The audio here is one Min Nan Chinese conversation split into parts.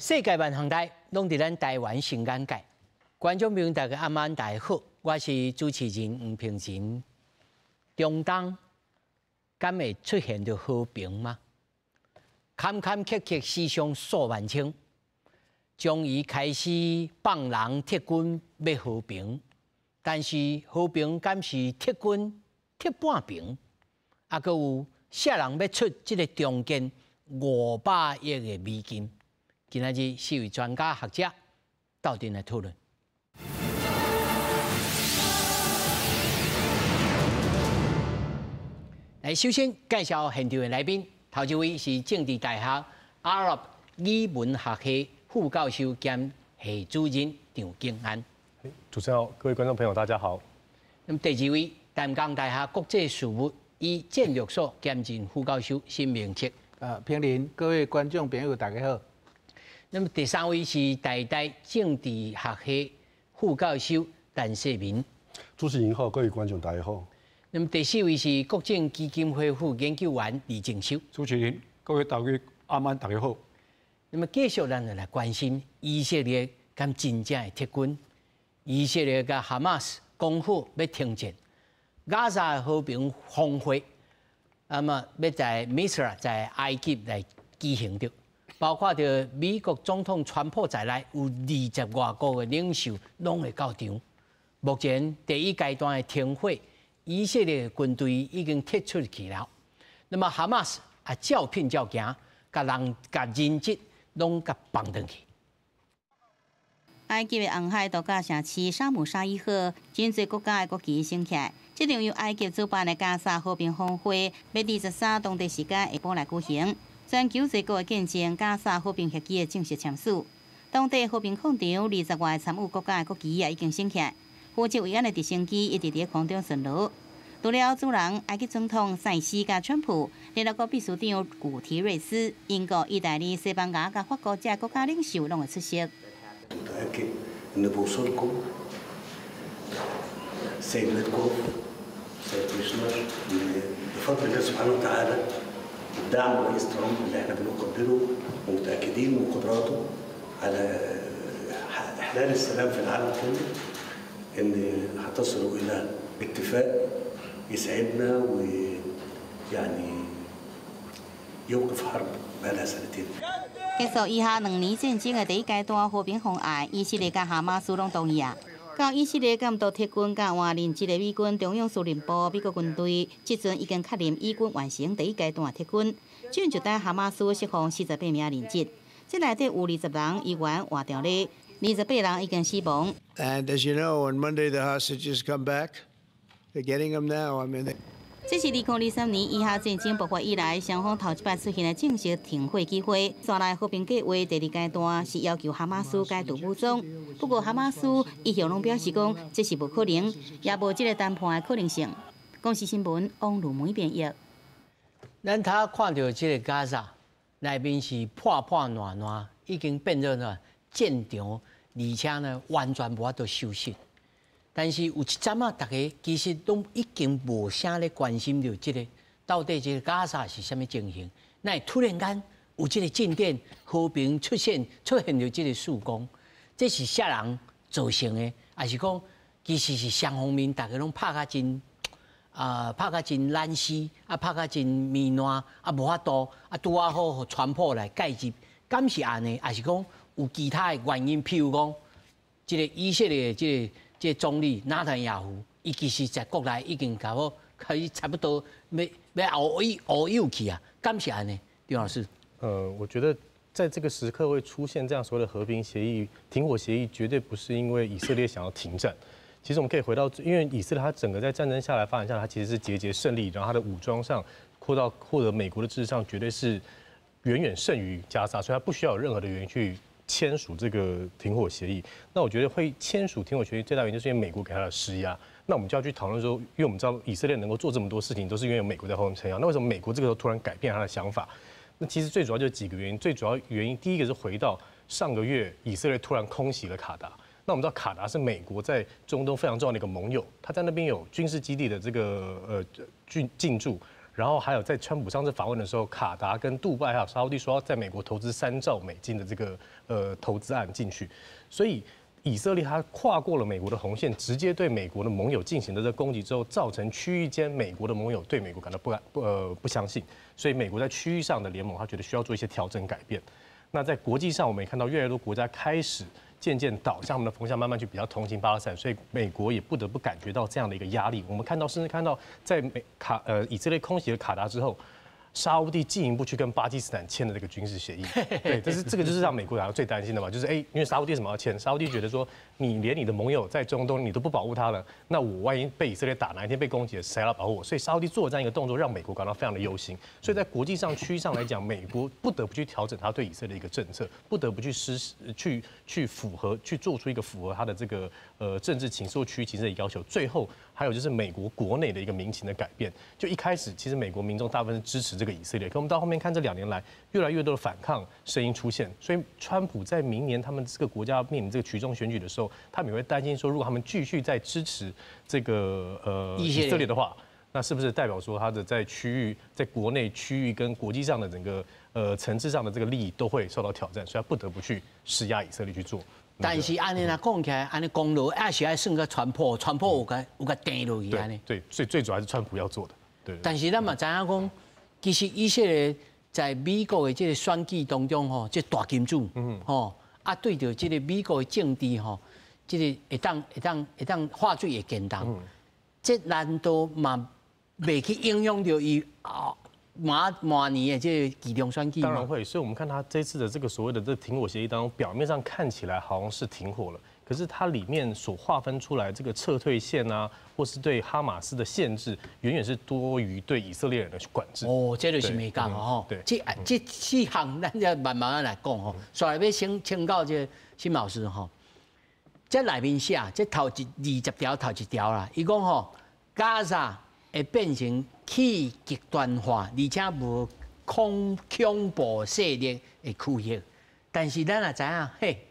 世界萬行台攏佇咱台灣新眼界。觀眾朋友大家暗晚大家好，我是主持人吳平仁。中東敢會出現著和平嗎？坎坎坷坷，死傷數萬千，終於開始放人撤軍欲和平，但是和平敢是撤軍撤半平？啊，閣有啥人欲出這个重建500億的美金？今仔日四位專家學者鬥陣來討論。來，首先介紹現場的來賓，頭一位是政治大學阿拉伯語文學系副教授兼系主任張景安。主持人好，各位觀眾朋友大家好。那麼第二位，淡江大學國際事務與戰略所兼任副教授沈明哲。平林，各位觀眾朋友大家好。那麼第三位是台大政治學系副教授陳世民。主持人好，各位觀眾大家好。那麼第四位是國政基金會副研究員李正修。主持人，各位大家暗晚大家好。那麼繼續咱就來關心以色列敢真正會撤軍，以色列佮哈馬斯講好欲停戰，加沙和平峰會，那麼欲在 ミス 在埃及來舉行著，包括著美國總統川普在內，有20外國的領袖攏會到場。目前第一階段的停火，以色列軍隊已經撤出去了。那麼哈馬斯也照片照行，共人共人質攏共放轉去。埃及的紅海度假城市沙姆沙伊赫，真濟國家的國旗升起來。這場由埃及主辦的加沙和平峰會，欲23當地時間下晡來舉行。全球濟國會見證加沙和平協議的正式簽署。當地和平廣場20外個參與國家的國旗也已經升起來。負責維安的直升機一直佇空中巡邏。除了主人埃及總統塞西佮川普、聯合國秘書長古提瑞斯、英國、意大利、西班牙佮法國這國家領袖攏會出席。 متأكد إن بوصولكم سيد ويتكوف سيد كوشنر بفضل الله سبحانه وتعالى ودعم الرئيس ترامب اللي احنا بنقدره ومتأكدين من قدراته على إحلال السلام في العالم كله إن هتصلوا إلى اتفاق يسعدنا ويعني يوقف حرب بقالها سنتين. 結束以哈2年戰爭的第一階段和平方案，以色列佮哈馬斯攏同意啊。到以色列監督撤軍佮換人質的美軍中央司令部，美國軍隊這陣已經確認以軍完成第一階段撤軍，轉就等哈馬斯釋放48名人質。這內底有20人猶原活著咧，28人已經死亡。 And as you know, on Monday the hostages come back. They're getting them now. I mean. 這是2023年以哈戰爭爆發以來，雙方頭一擺出現的正式停火機會。紲來和平計畫第二階段是要求哈馬斯解除武裝，不過哈馬斯一向攏表示講這是無可能，也無這个談判的可能性。公視新聞王如梅編譯。咱頭看著這个加沙內面是破破爛爛，已經變做呢戰場，而且呢完全無法度收拾。但是有一陣仔，大家其實攏已經無啥咧關心著這个到底這个加沙是啥物情形。那突然間有這个進展和平出現，出現著這个曙光，這是啥人造成的？還是講其實是雙方面大家攏拍甲真啊，拍甲真爛死，啊拍甲真糜爛，啊無法度，啊拄仔好予川普來介入，敢是按呢？還是講有其他的原因？譬如講，這个以色列的這个總理納坦雅胡，伊其實在國內已經搞好，開始差不多欲烏有去啊，敢是按呢？丁老師。我覺得在這個時刻會出現這樣所謂的和平協議、停火協議，絕對不是因為以色列想要停戰。其實我們可以回到，因為以色列它整個在戰爭下來發展下來，它其實是節節勝利，然後它的武裝上擴到獲得美國的支持上，絕對是遠遠勝於加沙，所以它不需要有任何的原因去簽署這個停火協議。那我覺得會簽署停火協議最大原因就是因為美國給他的施壓。那我們就要去討論說，因為我們知道以色列能夠做這麼多事情，都是因為有美國在後面撐腰。那為什麼美國這個時候突然改變他的想法？那其實最主要就是幾個原因。最主要原因，第一個是回到上個月以色列突然空襲了卡達。那我們知道卡達是美國在中東非常重要的一個盟友，他在那邊有軍事基地的這個進駐。然后还有在川普上次访问的时候，卡达跟杜拜还有沙乌地说要在美国投资3兆美金的这个投资案进去，所以以色列它跨过了美国的红线，直接对美国的盟友进行的这个攻击之后，造成区域间美国的盟友对美国感到不敢不呃不相信，所以美国在区域上的联盟，他觉得需要做一些调整改变。那在国际上，我们也看到越来越多国家开始渐渐导向他们的风向，慢慢去比较同情巴勒斯坦，所以美国也不得不感觉到这样的一个压力。我们看到，甚至看到在美卡呃以色列空袭了卡达之后，沙乌地进一步去跟巴基斯坦签了这个军事协议，对，这个就是让美国感到最担心的嘛，就是哎，因为沙乌地为什么要签？沙乌地觉得说，你连你的盟友在中东你都不保护他了，那我万一被以色列打，哪一天被攻击了，谁来保护我？所以沙乌地做这样一个动作，让美国感到非常的忧心。所以在国际上区域上来讲，美国不得不去调整他对以色列的一个政策，不得不去施去去符合去做出一个符合他的这个政治情势或区域情势的要求。最后还有就是美国国内的一个民情的改变。就一开始其实美国民众大部分是支持这个以色列，可我们到后面看这2年来，越来越多的反抗声音出现，所以川普在明年他们这个国家面临这个期中选举的时候，他们也会担心说，如果他们继续在支持这个以色列的话，那是不是代表说他的在区域、在国内区域跟国际上的整个层次上的这个利益都会受到挑战，所以他不得不去施压以色列去做。但是按呢若讲起来，按呢功劳也是爱算个川普，川普有共定落去按呢。对，最最主要还是川普要做的。对。但是咱嘛知影讲，其实以色列在美国的这个选举当中吼，这大金主，吼啊对著这个美国的政治吼，这个会当化水会坚动，这难道嘛袂去影响著伊啊？明明年的这个期中选举？当然会，所以我们看他这次的这个所谓的这停火协议当中，表面上看起来好像是停火了，可是它里面所划分出来这个撤退线啊，或是对哈马斯的限制，远远是多于对以色列人的管制。哦，这就是眉角吼。对，这四项咱再慢慢来讲吼。煞来欲先请教这个辛老师吼，这内面写这头一20条头一条啦，伊讲吼，加沙会变成去极端化，而且无恐怖势力的区域。但是咱也知影，嘿，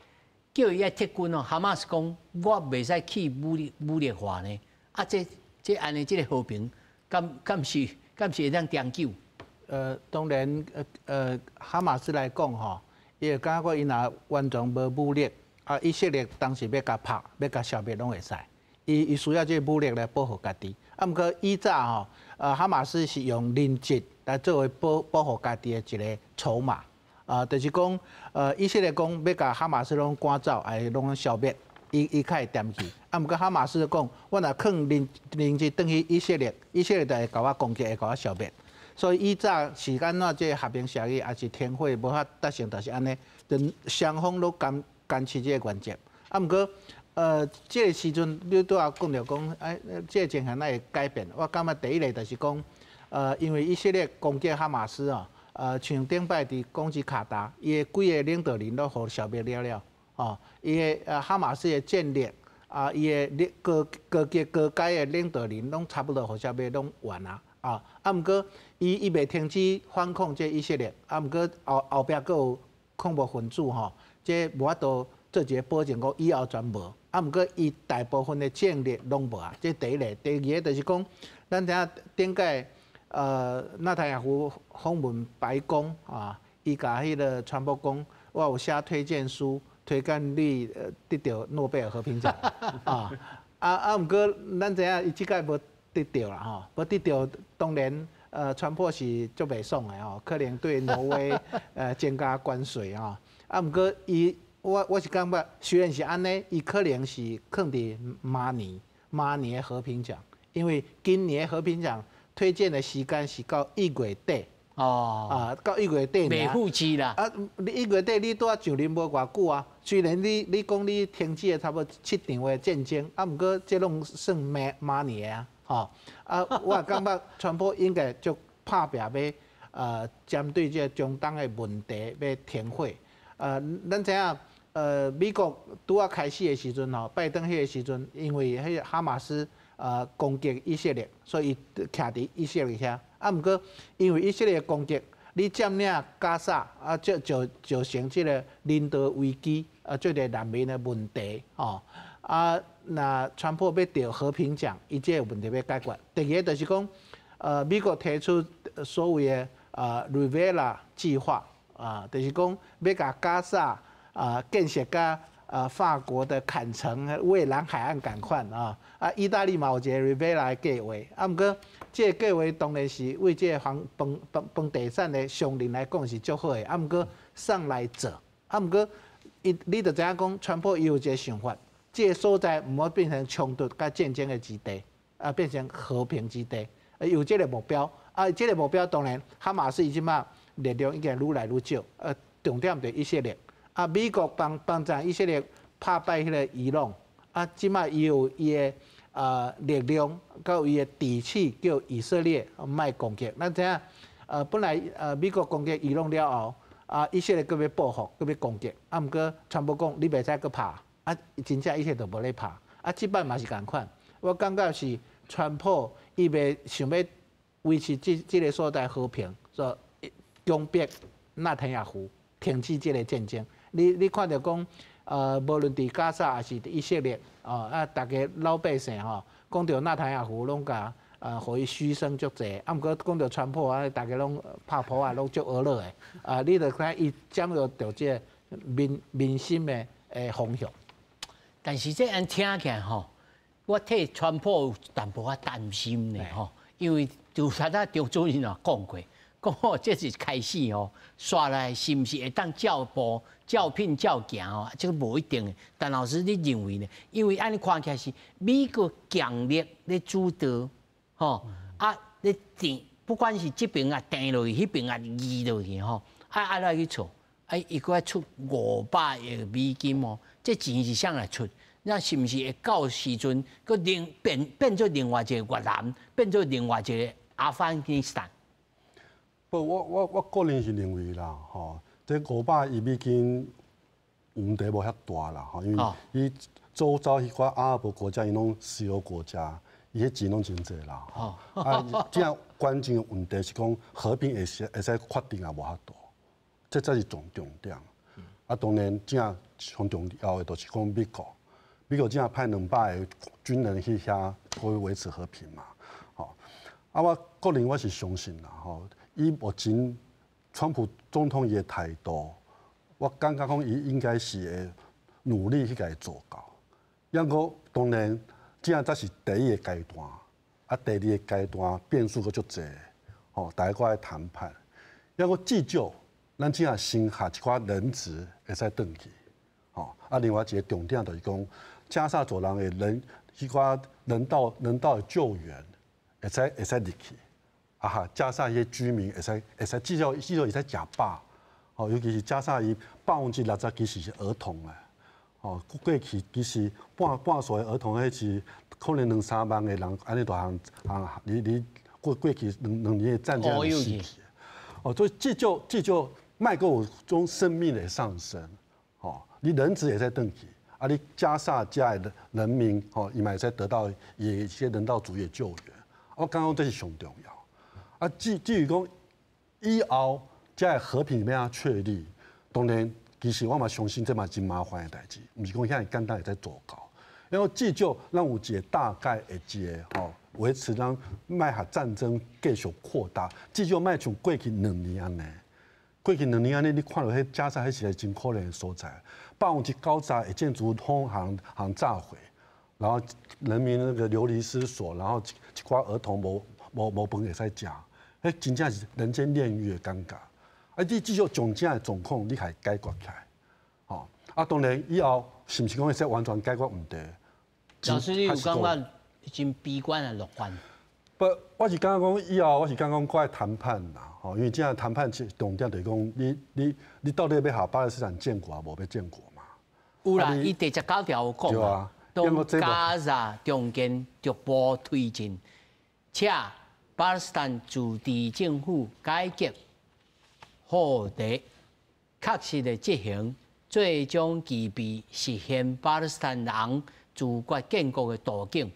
叫伊爱撤军哦，哈马斯讲我袂使去武力化呢。啊，这按呢，这个和平，敢是会当长久？当然，哈马斯来讲吼，伊会感觉讲伊若完全无武力，啊，以色列当时欲共拍，欲共消灭拢会使。伊需要这个武力来保护家己。啊，毋过以早吼，哈马斯是用人质来作为保护家己的一个筹码。啊，就是讲，以色列讲欲共哈马斯拢赶走，哎，拢消灭，伊较会恬去。啊，毋过哈马斯讲，我若囥人质转去以色列，以色列就会共我攻击，会共我消灭。所以以早是按怎这个和平协议，抑是停火无法达成，就是按呢，就双方拢坚持这个原则。啊，毋过，这个时阵你拄仔讲著讲，哎，这个情形哪会改变？我感觉第一个就是讲，因为以色列攻击哈马斯啊，像顶摆伫攻击卡达，伊的几个领导人拢予消灭了了，哦，伊的哈马斯的战力啊，伊的高高级高阶的领导人拢差不多予消灭拢完啊，啊，啊，毋过伊袂停止反抗这以色列，啊，毋过后壁阁有恐怖分子吼，这无法度做一个保证，讲以后全无。啊，毋过伊大部分的战力拢无啊，这第一个。第二个就是讲，咱知影顶摆纳坦雅胡访问白宫啊，伊共彼个川普讲，我有写推荐书，推荐你得著诺贝尔和平奖啊。啊，毋过咱知影伊这摆无得著啦吼，无得著，当然川普是足袂爽的吼，可能对挪威增加关税吼。啊，毋过伊。我是感觉，虽然是按呢，伊可能是囥伫明年的和平奖，因为今年和平奖推荐的时间是到1月底。哦。啊，到一月底。袂赴期啦。啊，你一月底你拄仔上任无偌久啊，虽然你讲你停止了差不多七场的战争，啊，毋过这拢算明年的啊，吼。啊，我也感觉川普应该足拍拚欲针对这个中东的问题欲停火。咱知影，美国拄仔开始的时阵吼，拜登彼个时阵，因为彼个哈马斯攻击以色列，所以伊徛伫以色列遐。啊，毋过因为以色列攻击，你占领加沙啊，这造成这个人道危机啊，这个难民的问题吼。啊，若川普欲得和平奖，伊这个问题欲解决。第二个就是讲，美國提出所謂的Rivera 計劃啊，就是講欲共加薩啊建設佮法國的坎城、蔚藍海岸仝款啊，啊，意大利嘛有一個 Rivera 的計劃，啊，毋過這個計劃當然是為這個房地產的商人來講是足好的，啊，毋過上來者，啊，毋過伊你就知影講，川普伊有一個想法，這個所在毋好變成衝突佮戰爭的之地，啊，變成和平之地，有這個目標，啊，這個目標當然哈馬斯伊這馬力量已經愈來愈少，重點佇以色列。啊！美國幫助以色列拍敗彼个伊朗，啊，這馬伊有伊的力量，佮有伊的底氣，叫以色列莫攻擊。咱知影，本來美國攻擊伊朗了後，啊，以色列閣欲報復，閣欲攻擊，啊，毋過川普講你袂使閣拍，啊，真正以色列就無咧拍。啊，這擺嘛是仝款，我感覺是川普伊袂想欲維持這個所在和平，所以強迫納坦雅胡停止這個戰爭。你看著講，無論佇加薩抑是佇以色列，哦啊，逐家老百姓吼，講著納坦雅胡攏共，予伊噓聲足濟，啊，毋過講著川普啊，逐家攏拍噗仔，攏足呵咾的，啊，你著看伊掌握著這個民心的方向。但是這按聽起來吼，我替川普有淡薄仔擔心呢吼，因為就頭拄張主任也講過。講吼，這是開始哦，煞來是毋是會當照步、照片照行哦？這個無一定的。陳老師，你認為呢？因為按呢看起來是美國強力咧主導，吼啊，咧定，不管是這邊啊定落去，彼邊啊移落去吼，啊啊來去做，啊伊閣愛出500億美金哦，這錢是啥來出？那是毋是會到時陣，閣另變做另外一個越南，變做另外一個阿富汗斯坦？不，我個人是認為啦，吼，這500億美金問題無遐大啦，吼，因為伊周遭彼寡阿拉伯國家，伊攏石油國家，伊彼錢攏真濟啦，吼。啊，這樣關鍵的問題是講和平會使確定也無法度，這才是重點。啊，當然，這上重要的就是講美國，美國這樣派200個軍人去遐，去維持和平嘛，吼。啊，我個人我是相信啦，吼。以目前川普總統伊的態度，我感覺講伊應該是會努力去共伊做到。抑閣當然，這才是第一个階段，啊，第二个階段變數閣足濟，吼，大家閣愛談判。抑閣至少，咱這先下一寡人質會使轉去，吼。啊，另外一個重點就是講，加薩走廊的人，彼寡人道的救援會使入去。啊哈，加薩彼个居民會使至少會使食飽，吼，尤其是加薩伊60%其實是兒童啊，吼，過去其實半數的兒童，彼是可能兩三萬个人，按呢大漢啊，你過去兩年的戰爭死去，哦，所以至少莫閣有種生命的喪生，吼，你人質會使轉去，啊，你加薩遮的人民，吼，伊嘛會使得到一些人道主義的救援，我感覺這是上重要。啊，至於講以後這个和平欲按怎確立，當然，其實我嘛相信這嘛真麻煩的代誌，毋是講遐爾簡單會使做到。因為至少咱有一個大概的一個吼維持，咱莫予戰爭繼續擴大，至少莫像過去兩年按呢。過去兩年按呢，你看著彼加薩彼是個真可憐的所在，90%的建築物通予炸毀，然後人民那個流離失所，然後一寡兒童無飯會使食。彼真正是人間煉獄的感覺。啊，你至少將這个狀況你共伊解決起來，吼。啊，當然以後是毋是講會使完全解決問題？老師，你有感覺真悲觀抑樂觀？不，我是感覺講以後，我是感覺講閣愛談判啦，吼，因為這談判重點就是講，你到底欲予巴勒斯坦建國抑無欲建國嘛？有啦，伊第19條有講啊，當加薩重建逐步推進，且巴勒斯坦自治政府改革獲得確實的執行，最終具備實現巴勒斯坦人自決建國的途徑。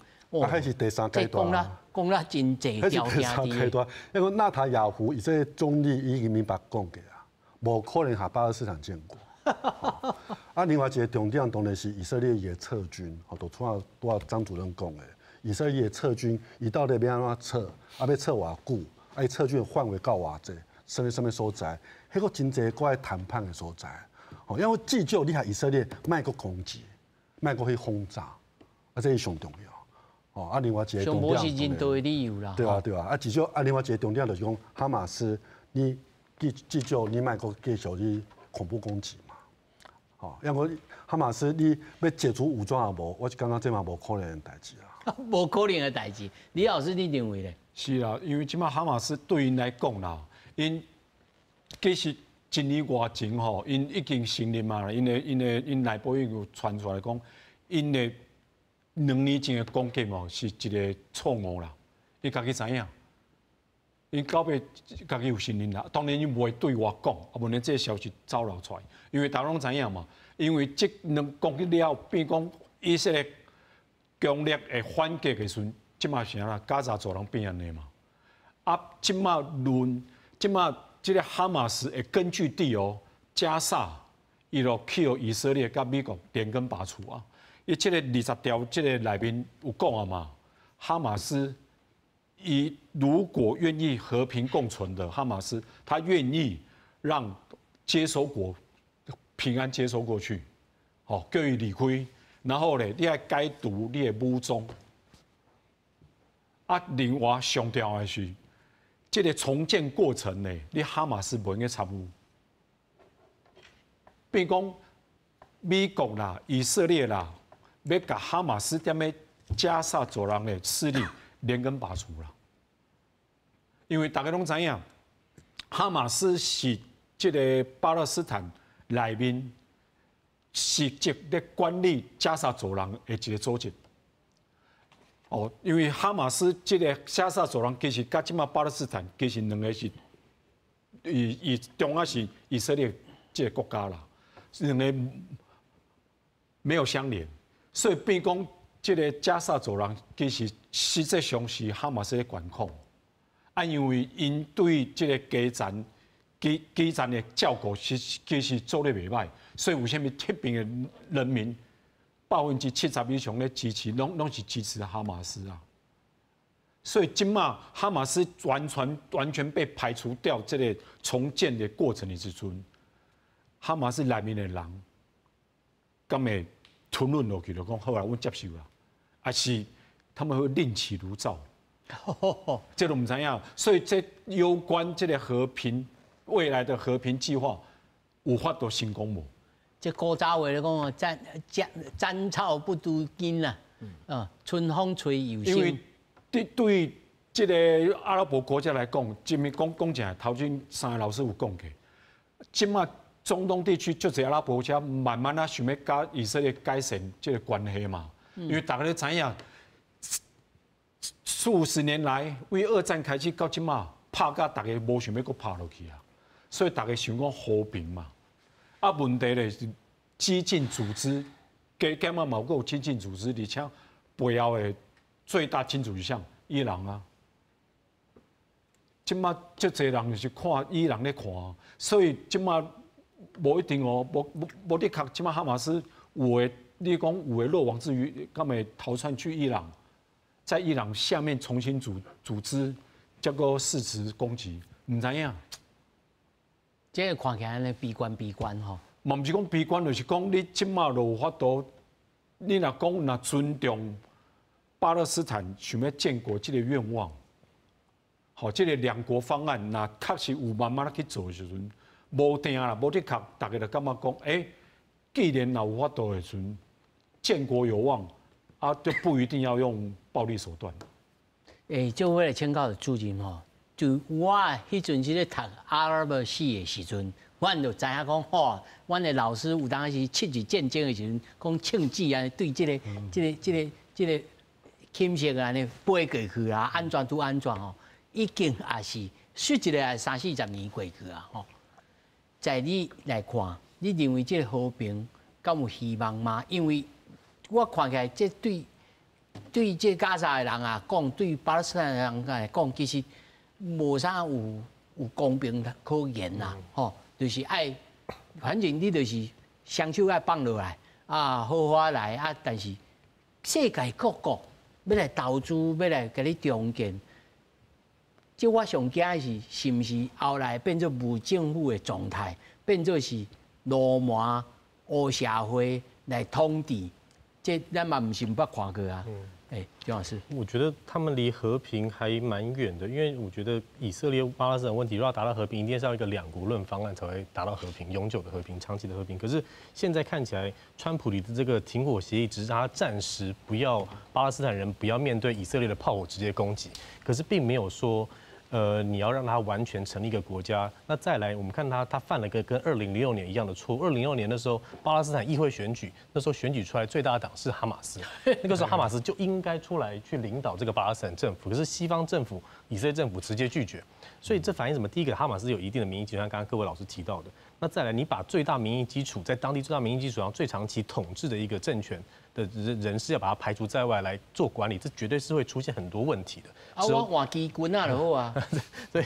啊，彼是第三階段。講啦，講啦，真濟條件。第三階段，因為納塔亞胡伊這個總理已經明白講過啊，無可能予巴勒斯坦建國。啊，另外一個重點當然是以色列伊會撤軍，吼，就拄仔張主任講的，以色列撤軍，伊到底欲按怎撤？啊，欲撤偌久？啊，伊撤軍的範圍到偌濟？啥物啥物所在？彼個真濟閣愛談判的所在。吼，因為至少你共以色列莫閣攻擊，莫閣去轟炸，啊，這是上重要。哦，啊，另外一個重點，是人道的理由啦。對啊，對啊，啊，至少啊，另外一個重點就是講，哈馬斯，你至少你莫閣繼續去恐怖攻擊嘛。吼，因為哈馬斯你欲解除武裝也無，我就感覺這嘛無可能的代誌啦。無可能的代誌，李老師你認為咧？是啦，因為這擺哈馬斯對𪜶來講啦，𪜶其實一年外前吼，𪜶已經承認嘛，𪜶內部已經有傳出來講，𪜶的2年前的攻擊哦是一個錯誤啦，伊家己知影，𪜶到尾家己有承認啦。當然𪜶袂對外講，啊，無呢這個消息走漏出來，因為大家攏知影嘛。因為這兩攻擊了後，變講以色列強力的反擊的時陣，這馬是啥啦？加薩走廊變按呢嘛。啊，這馬論這馬這個哈馬斯的根據地哦，加薩，伊就去予以色列佮美國連根拔除啊。伊這個20條這個內面有講啊嘛，哈馬斯，伊如果願意和平共存的哈馬斯，他願意讓接收國平安接收過去，好，叫伊離開，然後咧，你愛解除你的武裝。啊，另外上重要的是，這個重建過程呢，你哈馬斯袂用參與，變講美國啦、以色列啦，欲共哈馬斯踮咧加薩走廊的勢力連根拔除啦。因為大家攏知影，哈馬斯是這個巴勒斯坦內面實際咧管理加薩走廊的一個組織。哦，因為哈馬斯這個加薩走廊其實佮這馬巴勒斯坦其實兩個是，以中間是以色列這個國家啦，兩個沒有相連，所以變講這個加薩走廊其實實際上是哈馬斯的管控。啊，因為𪜶對這個基層基層的照顧是其實做得袂䆀，所以為啥物這邊的人民70%以上咧支持，攏是支持哈馬斯啊。所以這馬哈馬斯完全完全被排除掉這個重建的過程的時陣，哈馬斯內面的人，敢會吞忍落去，就講好啦，阮接受啦，還是他們會另起爐灶？這都毋知影，所以這攸關這個和平未來的和平計劃有法度成功無？這古早話咧講，斬斬斬草不除根啦，啊，春風吹又生。因為對這個阿拉伯國家來講，這面講講正，頭前三個老師有講過，這馬中東地區足濟阿拉伯國家慢慢啊想欲佮以色列改善這個關係嘛，因為大家都知影。數十年來，為二戰開始到這馬，拍甲大家無想欲閣拍落去啊，所以大家想講和平嘛。啊，問題咧是激進組織，加減啊嘛有閣有激進組織，而且背後的最大金主是啥？伊朗啊。這馬足濟人就是看伊朗咧看，所以這馬無一定哦，無無無的確，這馬哈馬斯有的，你講有的落網之魚，敢會逃竄去伊朗？在伊朗下面重新組織，這個試圖攻擊，毋知影。這個看起來呢悲觀悲觀吼。嘛毋是講悲觀，就是講你這馬就有法度，你若講若尊重巴勒斯坦想欲建國這個願望，好，這個兩國方案，若確實有慢慢去做的時陣，無定啦，無的確，大家就感覺講，欸，既然若有法度的時陣，建國有望。啊，就不一定要用暴力手段。欸，就為了請教主任吼，就我彼陣時咧讀阿拉伯史的時陣，阮就知影講吼，阮的老師有當時七日戰爭的時陣，講銃子啊，對這個禽獸按呢飛過去啊，按怎拄按怎吼，已經也是說一個也三四十年過去啊吼。在你來看，你認為這個和平敢有希望嗎？因為我看起來，這對這加薩的人啊講，對巴勒斯坦的人來講，其實無啥有公平可言啦，吼，就是愛，反正你就是雙手愛放落來，啊，好好來啊，但是世界各國欲來投資，欲來共你重建。這我上驚的是，是毋是後來變做無政府的狀態，變做是流氓黑社會來統治？這咱嘛毋是毋捌看過啊。哎，張老師，我覺得他們離和平還蠻遠的，因為我覺得以色列巴勒斯坦問題，如果要達到和平，一定是要一個兩國論方案才會達到和平、永久的和平、長期的和平。可是現在看起來，川普裡的這個停火協議，只是讓他暫時不要巴勒斯坦人不要面對以色列的炮火直接攻擊，可是並沒有說，你要讓他完全成立一個國家。那再來，我們看他，他犯了個跟2006年一樣的錯誤。2006年的時候，巴勒斯坦議會選舉，那時候選舉出來最大的黨是哈馬斯，那個時候哈馬斯就應該出來去領導這個巴勒斯坦政府。可是西方政府、以色列政府直接拒絕，所以這反映什麼？第一個，哈馬斯有一定的民意基礎，像剛剛各位老師提到的。那再來，你把最大民意基礎在當地最大民意基礎上最長期統治的一個政權的人士要把它排除在外來做管理，這絕對是會出現很多問題的。啊，我換基軍啊就好啊。對，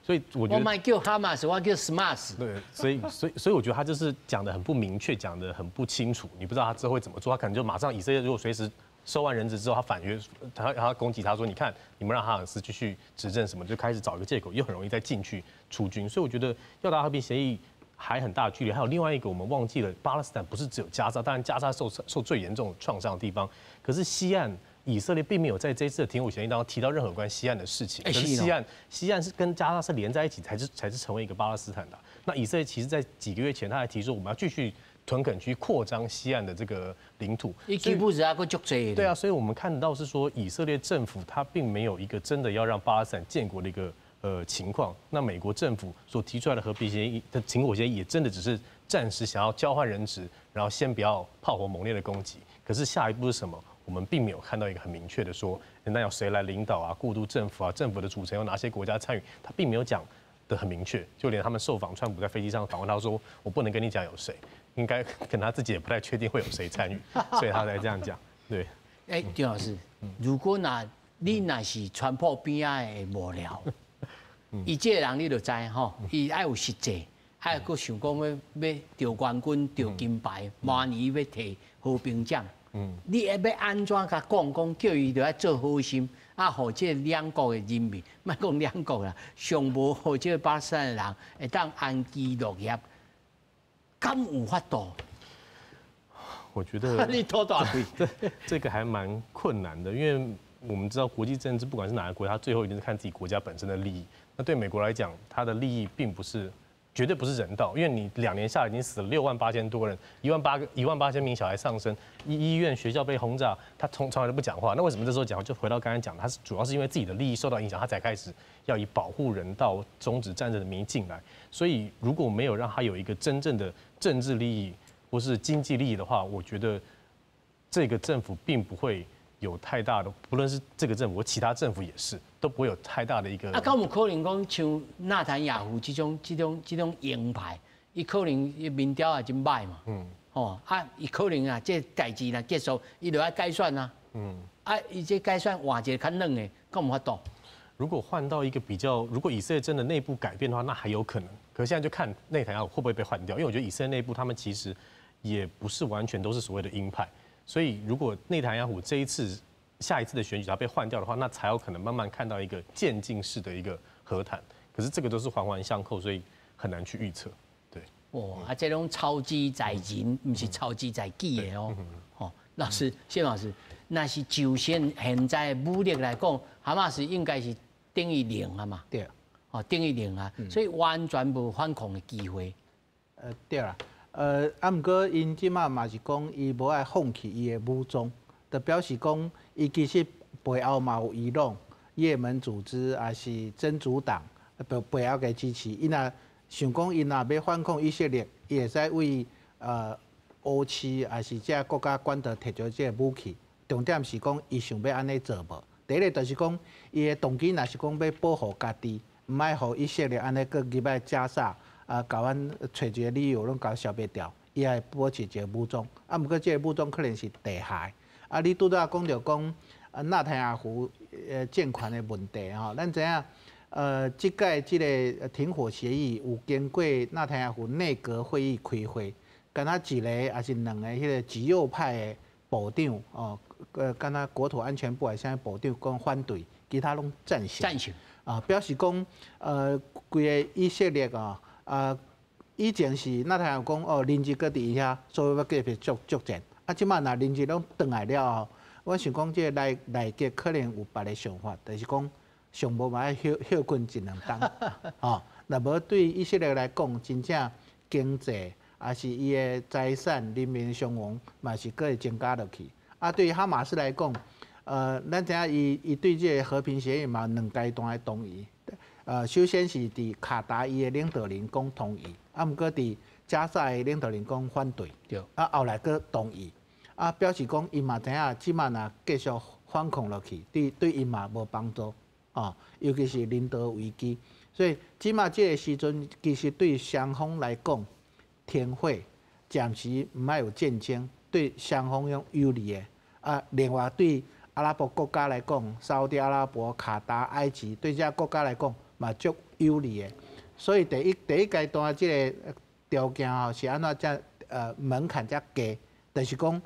所以我覺得我莫叫哈馬斯，我叫 SMART。對，所以我覺得他就是講得很不明確，講得很不清楚，你不知道他之後會怎麼做，他可能就馬上以色列如果隨時收完人質之後，他反約，他攻擊他說，你看你們讓哈馬斯繼續執政什麼，就開始找一個借口，又很容易再進去出軍。所以我覺得要達和平協議還很大距離。還有另外一個我們忘記了，巴勒斯坦不是只有加沙，當然加沙受最嚴重創傷的地方，可是西岸以色列並沒有在這次的停火協議當中提到任何關西岸的事情。可是西岸是跟加沙是連在一起，才是成為一個巴勒斯坦的。那以色列其實在幾個月前，他還提出我們要繼續屯墾區擴張西岸的這個領土。伊基本上還閣足濟。對啊，所以我們看到是說以色列政府他並沒有一個真的要讓巴勒斯坦建國的一個情況。那美國政府所提出來的和平協議的停火協議，也真的只是暫時想要交換人質，然後先不要炮火猛烈的攻擊。可是下一步是什麼？我們並沒有看到一個很明確的說，那要誰來領導啊？過渡政府啊？政府的組成有哪些國家參與？他並沒有講得很明確。就連他們受訪，川普在飛機上訪問，他說：“我不能跟你講有誰，應該可能他自己也不太確定會有誰參與，所以他才這樣講。”對。哎，丁老師，如果那你若是川普邊仔的幕僚，伊這個人你就知吼，伊愛有實際，愛閣想講欲欲得冠軍、得金牌，明年欲提和平獎。你欲欲按怎共講講，叫伊著愛做好心，啊，予這兩國的人民，莫講兩國啦，上無予這個巴勒斯坦的人會當安居樂業，敢有法度？我覺得你吐大氣，這個還蠻困難的，因為我們知道國際政治，不管是哪個國家，最後一定是看自己國家本身的利益。那對美國來講，它的利益並不是，絕對不是人道，因為你2年下來已經死了6萬8千多人，1萬8千名小孩喪生，醫院學校被轟炸，他從來都不講話。那為什麼這時候講？就回到剛才講，他是主要是因為自己的利益受到影響，他才開始要以保護人道、終止戰爭的名義進來。所以如果沒有讓他有一個真正的政治利益或是經濟利益的話，我覺得這個政府並不會有太大的，不論是這個政府或其他政府也是，都不會有太大的一個。啊，敢有可能講像納坦雅胡這種鷹派，伊可能伊民調也真䆀嘛。哦，啊，伊可能啊，這代誌若結束，伊就愛改選啊。啊，伊這改選換一個較軟的，敢有法度？如果換到一個比較，如果以色列真的內部改變的話，那還有可能。可是現在就看內塔尼亞胡會不會被換掉，因為我覺得以色列內部他們其實也不是完全都是所謂的鷹派。所以，如果內塔尼亞胡這一次、下一次的選舉他被換掉的話，那才有可能慢慢看到一個漸進式的一個和談。可是這個都是環環相扣，所以很難去預測。對。哦，啊，這種操之在人，毋是操之在己的哦。哦，老師，謝老師，若是就現在武力來講，哈馬斯應該是等於零啊嘛。對。哦，等於零啊，所以完全無反抗的機會。對啦。啊，毋過𪜶這馬嘛是講，伊無愛放棄伊的武裝，就表示講，伊其實背後嘛有伊朗、也門組織，抑是真主黨背後共支持。伊若想講，伊若欲反抗以色列，伊會使為烏市抑是這國家管道提著這个武器。重點是講，伊想欲按呢做無？第一个就是講，伊的動機若是講欲保護家己，毋愛予以色列按呢閣入來加沙。啊，共阮揣一個理由，攏共消滅掉，伊會保持一個武裝。啊，毋過這個武裝可能是地下的。啊，你拄才講著講啊，納坦雅胡政權的問題吼，咱知影，這擺這个停火協議有經過納坦雅胡內閣會議開會，敢若一个抑是兩个彼个極右派的部長哦，敢若國土安全部還是啥部長講反對，其他攏贊成。贊成。啊，表示講，規个以色列啊，啊，以前是納坦雅胡講哦，人質閣佇遐，所以欲繼續作戰。啊，這擺若人質攏轉來了後，我想講這个內閣可能有別个想法，就是講上無嘛愛歇睏一兩冬，吼，若無對以色列來講，真正經濟抑是伊的財產、人民傷亡嘛是閣會增加落去。啊，對哈馬斯來講，咱知影伊對這个和平協議嘛兩階段的同意。首先是佇卡達伊的領導人講同意，啊，毋過佇加薩的領導人講反對，啊，後來閣同意，啊，表示講伊嘛知影，這擺若繼續反抗落去，對𪜶嘛無幫助，啊，尤其是人道危機，所以這擺這個時陣，其實對雙方來講，停火暫時毋愛有戰爭，對雙方攏有利的。啊，另外對阿拉伯國家來講，沙烏地阿拉伯、卡達、埃及，對這國家來講嘛足有利的。所以第一階段這个條件吼是按怎才門檻才低，就是講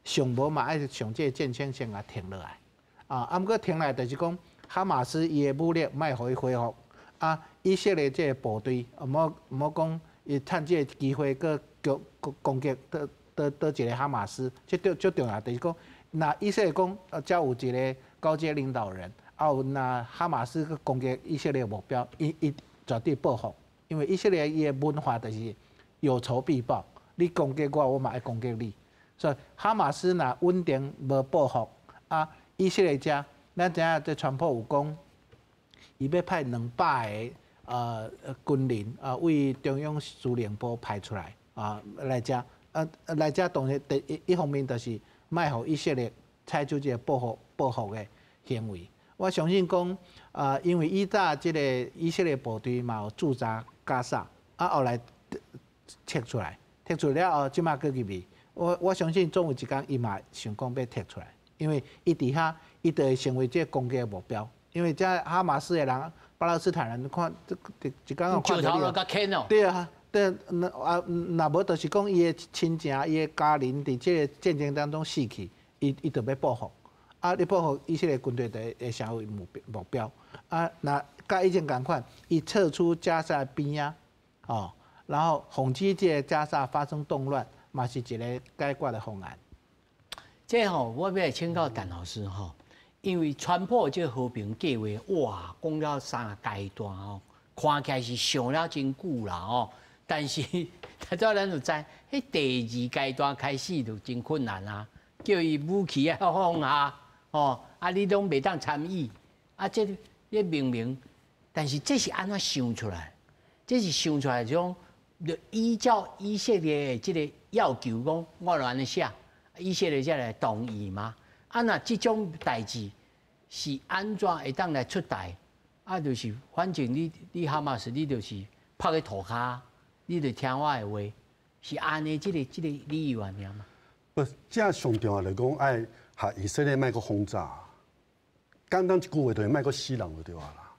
上無嘛愛將這个戰爭先共停落來。啊，毋過停來就是講哈馬斯伊的武力莫予伊恢復，啊，以色列這个部隊毋好講伊趁這个機會閣攻擊佗一个哈馬斯，這足重要，就是講若以色列講，才有一个高階領導人，啊有若哈馬斯去攻擊以色列目標，伊絕對報復，因為以色列伊的文化就是有仇必報，你攻擊我，我嘛愛攻擊你，所以哈馬斯若穩定無報復，啊，以色列遮，咱知影這川普有講，伊欲派200个軍人啊，為中央司令部派出來啊來遮，啊來遮當然第一方面就是莫予以色列採取這个報復的行為。我相信講，啊，因為以早這个以色列部隊嘛有駐紮加薩，啊後來撤出來，撤出了後，這擺閣入去。我相信總有一工伊嘛想講欲撤出來，因為伊佇遐，伊就會成為這个攻擊的目標。因為這哈馬斯的人、巴勒斯坦人看，這一工看著你，對啊，對，那啊，若無就是講伊的親情、伊的家人佇這个戰爭當中死去，伊就欲報復。啊，你報復以色列軍隊就會成為目標。啊，若佮以前仝款，伊撤出加薩邊仔，哦，然後防止這个加薩發生動亂，嘛是一个解決的方案。這吼，我欲來請教陳老師吼，因為川普這个和平計劃，哇，講了三階段哦，看起來是想了真久啦哦，但是頭拄咱就知，彼第二階段開始就真困難啊，叫伊武器愛放下，哦，啊你攏袂當參與，啊這這明明，但是這是按怎想出來？這是想出來這種，就依照以色列的這个要求講，我就按呢寫，以色列才來同意嗎？啊，若這種代誌是按怎會當來出台？啊，就是反正你哈馬斯，你就是拍去塗跤，你就聽我的話，是按呢這个理由按呢嗎？不，這上重要來講，愛予以色列莫閣轟炸。簡單一句話就是莫閣死人就對啊啦。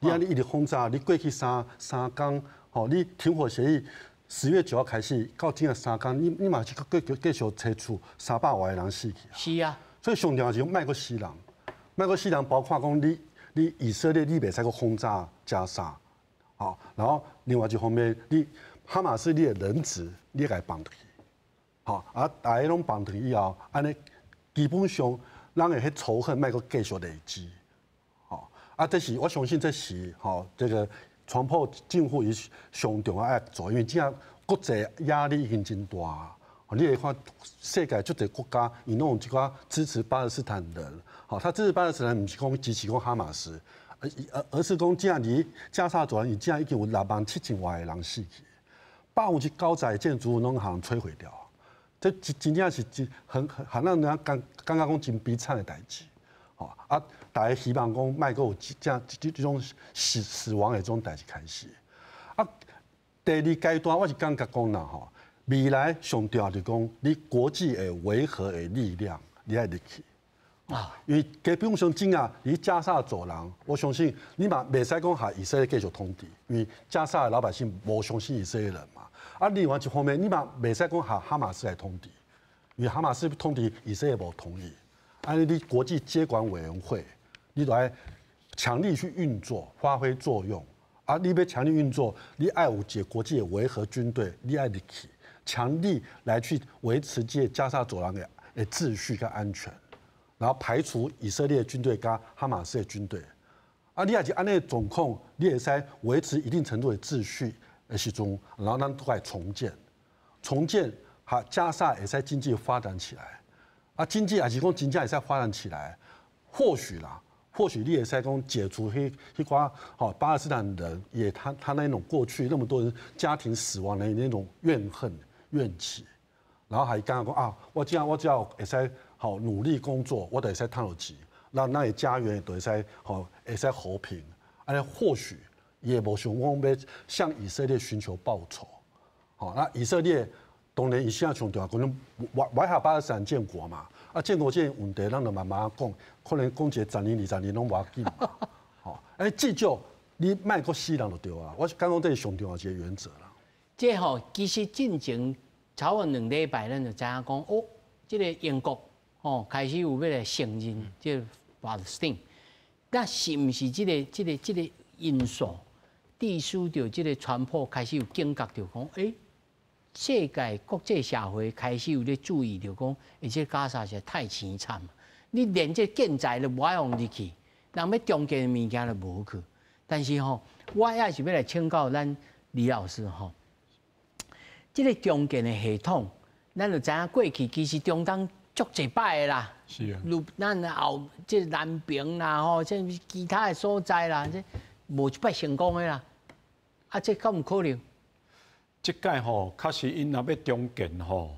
你按呢一直轟炸，你過去三工，吼，你停火協議10月9號開始，到這三工，你嘛是繼續揣出300外个人死去。是啊。所以上重要是莫閣死人，莫閣死人，包括講你以色列你袂使閣轟炸加沙，吼，然後另外一方面，你哈馬斯你的人質你會共伊放轉去，吼，啊，大家攏放轉去以後，按呢基本上人的彼仇恨莫閣繼續累積，吼，啊，這是我相信這是吼這个川普政府伊上重要愛做，因為這國際壓力已經真大。你會看世界足濟國家，伊攏有一寡支持巴勒斯坦人。吼，他支持巴勒斯坦，毋是講支持講哈馬斯，而是講這裡加沙走廊，伊這已經有6萬7千外个人死去，90%的建築物攏予人摧毀掉。這真正是真很讓人感覺講真悲慘的代誌。吼啊，大家希望講莫閣有這種死亡的這種代誌開始。啊，第二階段我是感覺講啦吼。未來上重要就是講，你國際的維和的力量，你愛入去啊！因為基本上真啊，佇加沙走廊，我相信你嘛袂使講予以色列繼續統治，因為加沙的老百姓無相信以色列人嘛。啊，另外一方面，你嘛袂使講予哈馬斯來統治，因為哈馬斯統治以色列無同意。按呢你国际接管委员会，你都爱强力去运作，发挥作用。啊，你欲强力运作，你爱有一个国际的维和军队，你爱入去，强力来去维持这个加沙走廊的秩序跟安全，然后排除以色列军队佮哈马斯的军队。啊，你若是按呢状况，你会使维持一定程度的秩序的时阵，然后咱都来重建，重建哈加沙会使经济发展起来。啊，经济也是讲真正会使发展起来，或许啦，或许你会使讲解除彼寡吼巴勒斯坦人也他那种过去那么多人家庭死亡的那种怨恨怨气，然后還感覺講啊，我只要會使好努力工作，我就會使趁著錢，咱的家園就會使吼會使和平，按呢或許也無想講欲向以色列尋求報仇，好，那以色列當然伊現在上重要，可能我下巴勒斯坦建國嘛，啊建國這個問題，咱就慢慢講，可能講一個十年、20年攏無要緊嘛，吼，欸至少你莫閣死人就對啊，我是感覺這是上重要一個原則啦。這吼其實進前差不多2禮拜，咱就知影講，哦，這個英國吼開始有欲來承認這個巴勒斯坦，那是毋是這個因素，致使著這個川普開始有警覺，著講，欸，世界國際社會開始有咧注意著講，欸，這加沙實在太凄慘，你連這建材都無愛予入去，人欲重建的物件都無去。但是吼，我也是欲來請教咱李老師吼，這個重建的系統，咱就知影過去其實中東足濟擺的啦。是啊。如咱後這南平啦吼，這其他的所在啦，這無一擺成功的啦。啊，這敢有可能？這擺吼，確實𪜶若欲重建吼，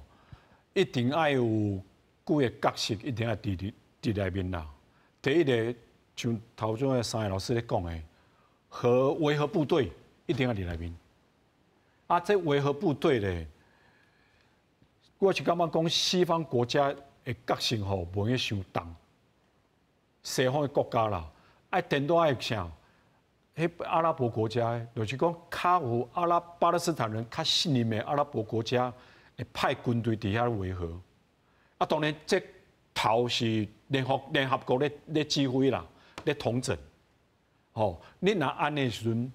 一定愛有幾個角色，一定愛佇內面啦。第一个，像頭先的三个老師咧講的，和維和部隊一定愛佇內面。啊，這維和部隊咧，我是感覺講西方國家的角色吼，袂用傷重。西方的國家啦，愛顛倒愛啥？彼阿拉伯國家，就是講較有阿拉巴勒斯坦人較信任的阿拉伯國家，會派軍隊佇遐維和。啊，當然這頭是聯合國咧指揮啦，咧統整。吼，你若按呢時陣，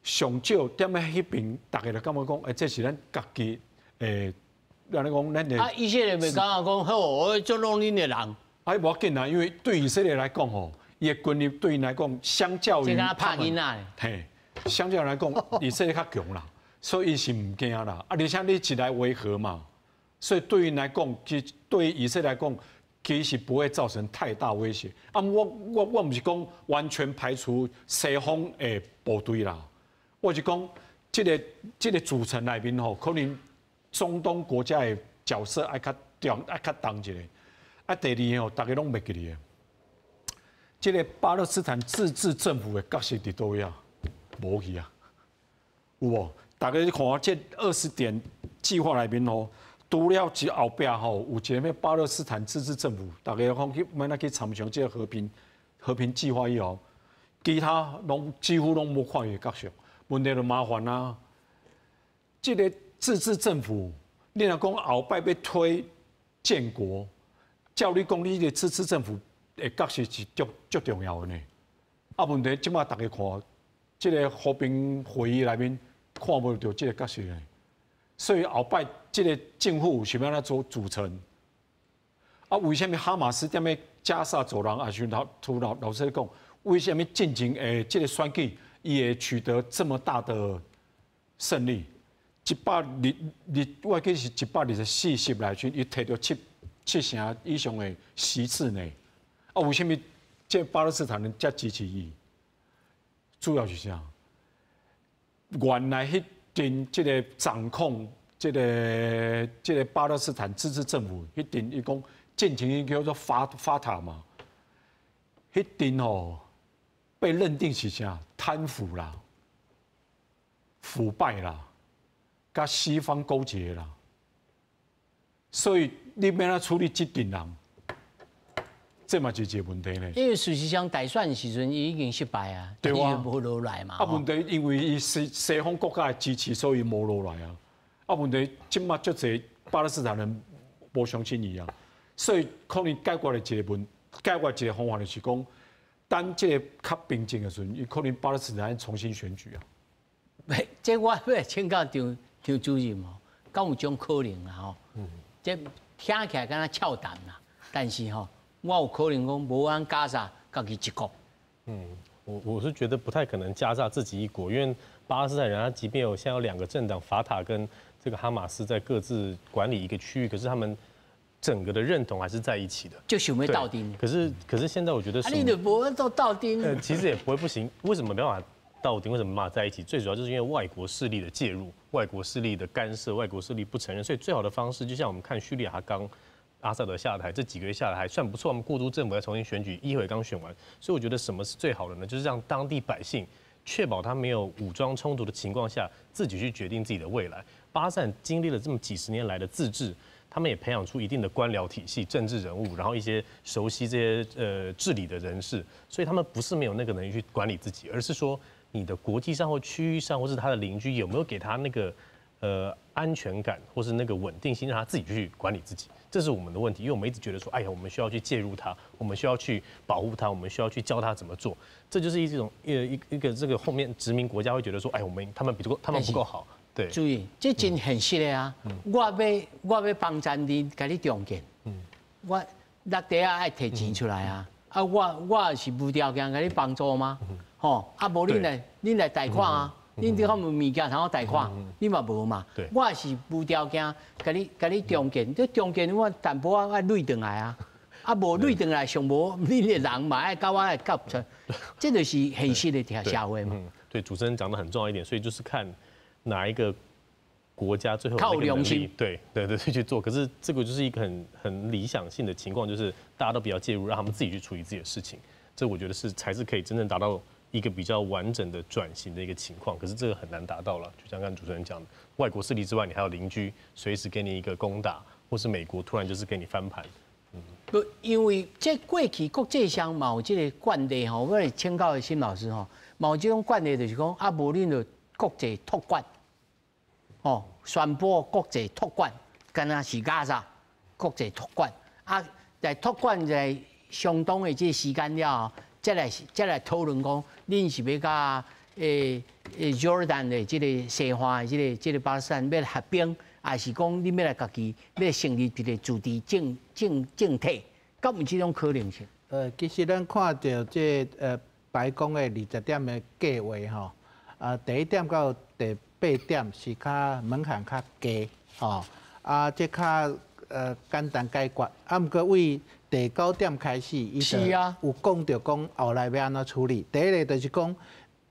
上少踮咧彼邊，大家就感覺講，欸，這是咱家己的，按呢講，咱的。啊，以色列袂感覺講好，我尊重恁的人。啊，無要緊啦，因為對以色列來講吼，伊的軍力對𪜶來講，相較於拍囡仔，嘿，相較來講，以色列較強啦，所以伊是毋驚啦。啊，而且你一來維和嘛，所以對𪜶來講，其實對以色列來講，其實不會造成太大威脅。啊，我毋是講完全排除西方的部隊啦，我是講這個組成內面吼，可能中東國家的角色愛較重，愛較重一下。啊，第二吼，大家攏袂記得。這個巴勒斯坦自治政府的角色佇佗位啊？無去啊，有無？大家你看這20點計劃內面吼，除了這後壁吼有一個咩巴勒斯坦自治政府，大家講去欲按怎去參詳這個和平計劃以後，其他攏幾乎攏無看伊的角色，問題就麻煩啊。這個自治政府，你若講後擺欲推建國，照理講，你這個自治政府的角色是足足重要的呢。啊，問題這擺大家看，這個和平會議內面看無著這個角色呢。所以後擺這個政府是欲按怎做組成？啊，為啥物哈馬斯踮咧加薩走廊？啊，像頭拄老師講，為啥物進前的這個選舉，伊會取得這麼大的勝利？122，我記得是124席內陣，伊提著七成以上的席次呢。啊，為啥物這巴勒斯坦人遮支持伊？主要是啥？原來彼陣這個掌控這個巴勒斯坦自治政府，彼陣伊講進前叫做法塔嘛，彼陣吼被認定是啥？貪腐啦、腐敗啦、佮西方勾結啦，所以你欲按怎處理這陣人？這嘛是一個問題呢。因為事實上大選時陣伊已經失敗啊，對啊，無落來嘛。啊，問題因為伊西方國家的支持，所以無落來啊。啊，問題這馬足濟巴勒斯坦人無相信伊啊，所以可能解決了一個問解決一个方法就是講，等這个較平靜的時陣，伊可能巴勒斯坦重新選舉啊。這我欲請教張張主任吼，敢有種可能啊？吼，這聽起來敢若俏談啦，但是吼，我有可能講無按加薩家己一國。嗯，我是覺得不太可能加薩自己一國，因為巴勒斯坦人他即便有現在有兩個政黨法塔跟這個哈馬斯在各自管理一個區域，可是他們整個的認同還是在一起的。就想欲鬥陣。可是現在我覺得，啊，你就無法度鬥陣。其實也不會不行，為什麼沒辦法鬥陣？為什麼沒辦法在一起？最主要就是因為外國勢力的介入、外國勢力的干涉、外國勢力不承認，所以最好的方式就像我們看敘利亞剛阿薩德下台這幾個月下來還算不錯，我們過渡政府在重新選舉，議會剛選完，所以我覺得什麼是最好的呢？就是讓當地百姓確保他沒有武裝衝突的情況下，自己去決定自己的未來。巴勒斯坦經歷了這麼幾十年來的自治，他們也培養出一定的官僚體系、政治人物，然後一些熟悉這些治理的人士，所以他們不是沒有那個能力去管理自己，而是說你的國際上或區域上，或是他的鄰居有沒有給他那個安全感，或是那個穩定性，讓他自己去管理自己。這是我們的問題，因為我們一直覺得說，哎呀，我們需要去介入他，我們需要去保護他，我們需要去教他怎麼做。這就是一種一個這個後面殖民國家會覺得說，哎，我們他們比他們不夠好。對，注意，這真現實的啊！我欲幫贊你，共你重建。我落地仔愛提錢出來啊！啊，我是無條件共你幫助嗎？吼，啊，無恁來貸款啊！恁這款有物件通好貸款，你嘛無嘛？我是無條件共你重建，這重建我淡薄仔愛累轉來啊！啊，無累轉來，上無恁的人嘛愛佮我來夾出，這就是現實的社會嘛。對，主持人講得很重要一點，所以就是看哪一個國家最後有那個能力，對對對去做。可是這個就是一個很理想性的情況，就是大家都不要介入，讓他們自己去處理自己的事情。這我覺得是才是可以真正達到一個比較完整的轉型的一個情況。可是這個很難達到了，就像剛剛主持人講的，外國勢力之外，你還有鄰居隨時給你一個攻打，或是美國突然就是給你翻盤。不，因為這過去國際上嘛有這個慣例吼，我來請教沈老師吼，嘛有這種慣例就是講啊，無恁就國際託管，哦，宣布國際託管，敢若是加薩國際託管啊，在託管在相當的這個時間了後，再來討論講，恁是欲佮Jordan 的這個西岸的這個巴勒斯坦欲合併，還是講恁欲來家己欲成立一個自治政體，敢有這種可能性？其實咱看著這白宮的20點的計劃吼，啊，第一點到第八點是較門檻較低，吼，啊，這較簡單解決，啊，毋過對第九點開始，伊就有講著講後來欲按怎處理。第一个就是講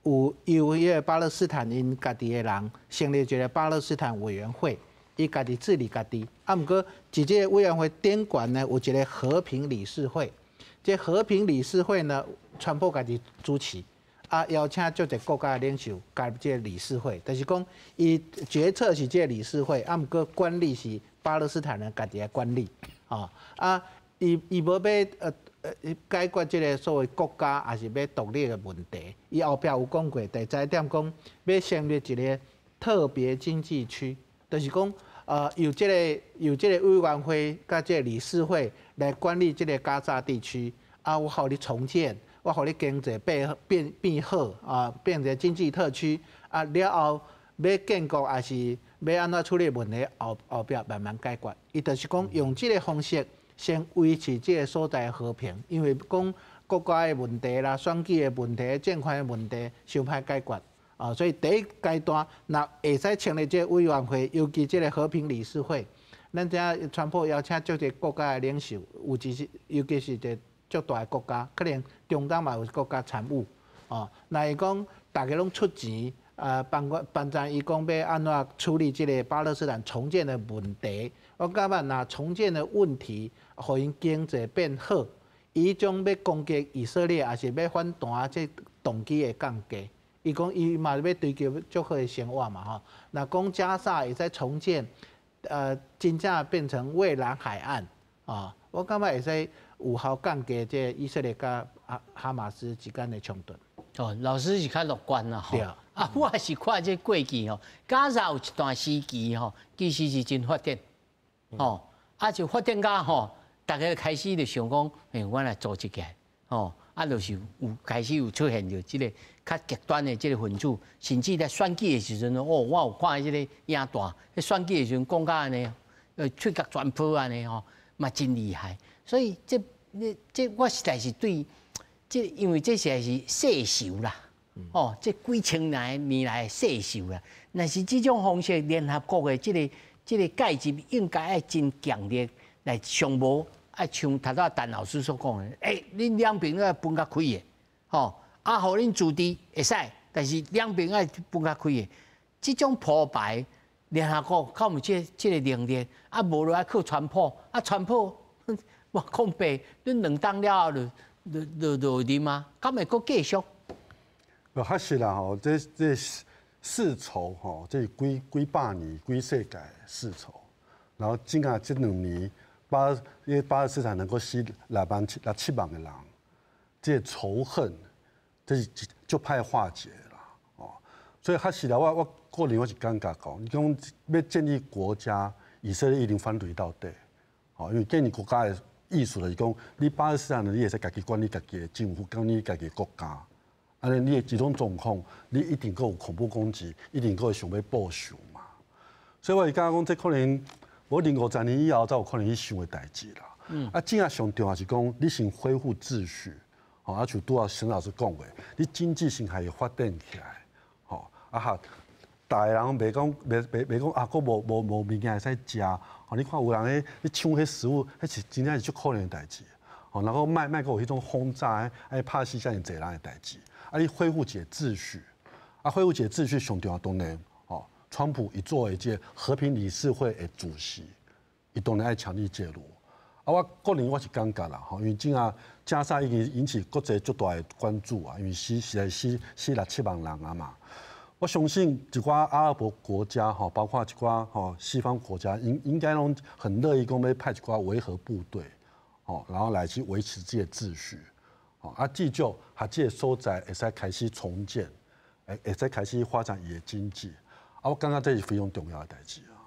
有由彼个巴勒斯坦𪜶家己的人成立一個巴勒斯坦委員會，伊家己治理家己。啊，毋過佇這個委員會頂懸呢，有一個和平理事會。這和平理事會呢，川普家己主持，啊，邀請足濟國家的領袖加入這個理事會，就是講伊決策是這個理事會，啊，毋過管理是巴勒斯坦人家己來管理，啊，伊無欲解決這個所謂國家，抑是欲獨立的問題。伊後壁有講過，第十點講欲成立一個特別經濟區，就是講由這個委員會佮這個理事會來管理這個加沙地區，啊，我予你重建，我予你經濟變好啊，變成經濟特區，啊，了後欲建國抑是欲按怎處理問題，後壁慢慢解決。伊就是講用這個方式先維持這個所在和平，因為講國家的問題啦、選舉的問題、政權的問題，傷歹解決啊。所以第一階段，若會使成立這個委員會，尤其這個和平理事會，咱知影川普邀請足濟國家的領袖，有一是尤其是一個足大的國家，可能中東嘛有國家參與哦。若伊講逐家攏出錢，啊，幫贊伊講欲按怎處理這個巴勒斯坦重建的問題，我感覺若重建的問題，予𪜶經濟變好，伊種欲攻擊以色列，抑是欲反彈這動機會降低。伊講伊嘛欲追求足好的生活嘛吼。若講加薩會使重建，真正變成蔚藍海岸啊，我感覺會使有效降低這以色列佮哈馬斯之間的衝突。哦，老師是較樂觀啦，吼。啊，我是看這過去吼，加薩有一段時期吼，其實是真發展，吼，啊就發展到吼，大家開始就想講，欸，我來組織起來，吼，啊，就是有開始有出現著這个較極端的這个分子，甚至在選舉的時陣，哦，我有看這个影帶，彼選舉的時陣講甲按呢，喙角全破按呢吼，嘛真厲害。所以這、這我實在是對這，因為這實在是世仇啦，哦，這幾千年年來的世仇啦。若是這種方式，聯合國的這个介入應該愛真強烈來上無。啊，像頭拄仔陳老師所講的，欸，恁兩邊愛分較開的，吼，啊，予恁自治會使，但是兩邊愛分較開的，這種鋪排，聯合國敢有這个能力？啊，無就愛靠川普，啊，川普，我講白，恁兩黨了後就就就就入嗎？敢會閣繼續？無，確實啦吼，這世仇吼，這是幾幾百年、幾世界世仇，然後這下這兩年。因為巴勒斯坦能夠死六萬七六七萬个人，這个仇恨，這是就歹化解啦，哦，所以確實啦，我個人我是感覺講，你講欲建立國家，以色列一定反對到底，哦，因為建立國家的意思就是講，你巴勒斯坦人你會使家己管理家己的政府，管理家己的國家，按呢你的這種狀況，你一定閣有恐怖攻擊，一定閣會想欲報仇嘛，所以我是感覺講，這可能。無零五十年以後才有可能去想的代誌啦。啊，這下上重要是講，你先恢復秩序，吼，啊，像拄仔沈老師講的，你經濟先予伊發展起來，吼，啊哈，逐个人袂講，袂袂袂講啊，閣無無無物件會使食，吼，你看有人咧咧搶彼食物，彼是真正是足可憐的代誌，吼，然後莫莫閣有彼種轟炸，愛拍死遮爾濟人的代誌，啊，你恢復一個秩序，啊，恢復一個秩序上重要當然。川普伊作為這和平理事會的主席，伊當然愛強力介入。啊，我個人我是感覺啦，吼，因為這下加沙已經引起國際足大的關注啊，因為死實在死死六七萬人啊嘛。我相信一寡阿拉伯國家吼，包括一寡吼西方國家，應應該攏很樂意講欲派一寡維和部隊，吼，然後來去維持這個秩序。吼，啊，至少予這个所在會使開始重建，會會使開始發展伊的經濟。啊，我感覺這是非常重要的代誌啊。